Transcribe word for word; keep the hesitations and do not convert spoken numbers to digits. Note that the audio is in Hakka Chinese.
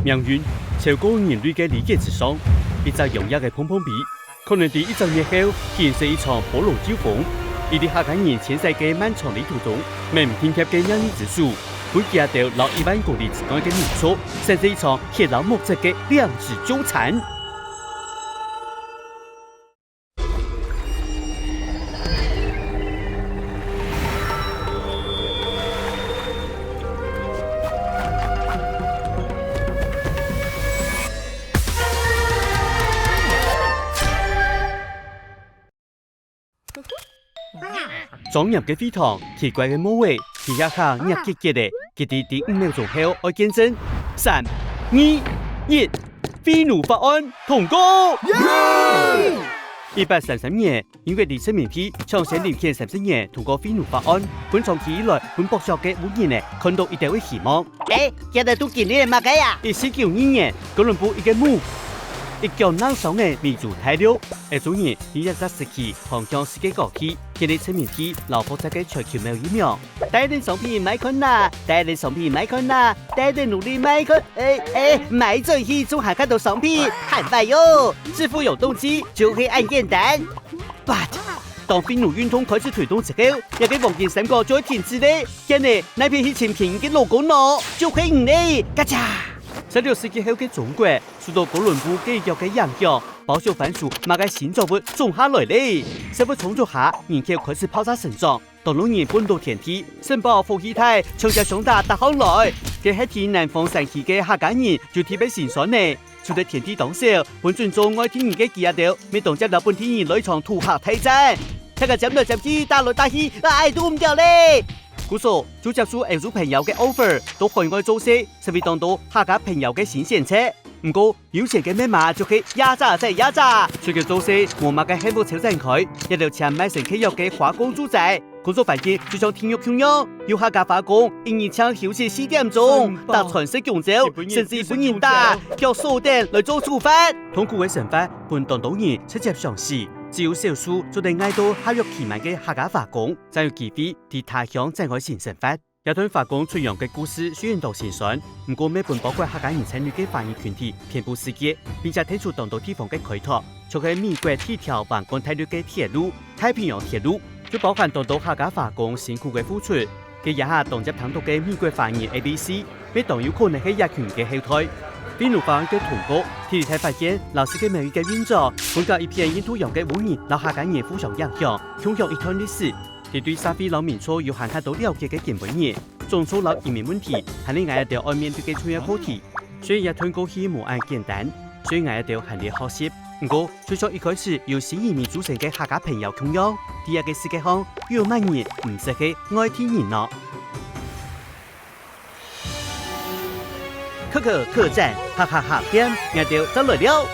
命運超過人類个理解之上，一隻養鴨个碰碰鼻，可能在一隻月後，形成一場波浪糾紛。一粒客家人遷徙个漫長旅途中，無定歇个命運之手，分佢兜摎一萬公里之外个民族，產生一場血流目汁个量子糾纏。 莊嚴个會堂，奇怪个廟仔，佢這下熱結結个，佢兜在五秒鐘後愛見證。三、二、一，廢奴法案通過！一八三三年，英國个殖民地搶先領先三十年通過廢奴法案，分長期以來分剝削个烏人仔看著一兜个希望。欸，佢兜在做緊个麼个啊？一七九二年，哥倫布一個目，一腳㧯上个美洲大陸，歐洲人在這隻時期航向世界各地，建立殖民地摎國家个全球貿易網。帶等商品買看啊，帶等商品買看啊，帶等奴隸買看，欸欸，買轉去總還看著商品，還壞喲！致富有動機就係恁簡單。But，當廢奴運動開始推動之後，這個黃金三角就會停止咧。現在哪片去尋便宜个勞工呢？就係你咧！嘎嚓！十六世紀後个中國，受著哥倫布計畫个影響，包小番薯麼个新作物種下來咧。社會衝突下，人口開始爆炸成長， 當多人分著田地，城堡火起大，搶接相打打䟘來。該歇在南方山區个客家人就特別心酸呢。除忒田地當少，分準做外地人个佢兜，乜當接摎本地人來場土客大戰。大家尖來尖去，打來打去，啊，𠊎堵毋著咧！故所，就接受歐洲朋友个offer，到海外做事，成為當多客家朋友个新選擇。毋過， 有錢个密碼就係壓榨再壓榨。出去做事，無麼个幸福超展開，一兜簽賣身契約个花光豬仔，工作環境就像地獄共樣，有客家花工，一日淨休息四點鐘，打餐食供酒，甚至分人打，腳鎖等來做處罰。痛苦个生活，分當多人直接想死。只有少數做得挨到合約期滿个客家花工，正有機會在他鄉展開新生活。 這段花工出洋个故事雖然當心酸，毋過乜分包括客家人參與个華人群體遍布世界，並且帶出當多地方个開拓，像係美國第一條橫貫大陸个鐵路——太平洋鐵路，就包含當多客家花工辛苦个付出。該這下當輒聽著个美國華人A B C，乜當有可能係這群人个後代。廢奴法案个通過，第二大發現摎世界貿易个運作，分該一片印度洋个烏人摎客家人互相影響，共享一段歷史。 這對社會摎民族有還較多了解个今晡日，種族摎移民問題，還係𠊎兜愛面對个重要課題。雖然這段過去無恁簡單，雖然𠊎兜還在學習，毋過就像一開始由新移民組成个客家朋友共樣，在這個世界項，又有麼人毋識係外地人呢？可可客棧，哈哈哈店，𠊎兜正來尞！